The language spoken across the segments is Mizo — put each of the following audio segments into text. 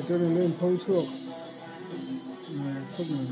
chuan an lo inpho chhuak khawp mai.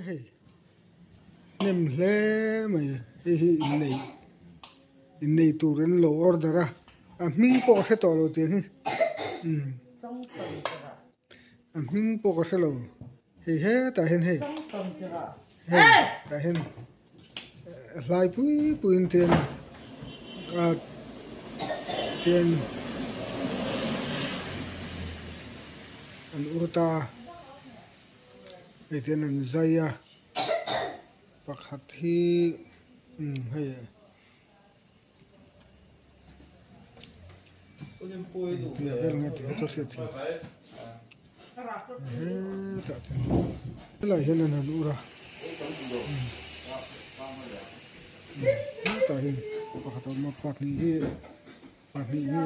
Hei hnem hle mai hei hi innei innei tur an lo order a a hming pawh ka hre tawh lo tiang hi umm a hming pawh ka hre lo hei hetah hian hei hei tah hian hlai pui pui in tian a tian an ur ta a. Hei hian an zai a pakhat hi umm hei engtia vel nge tih kha chu a hriat theih hetah chuan helaiah hian an han ur a hetah hian pakhat a awm a pahnih hi pahnih hi.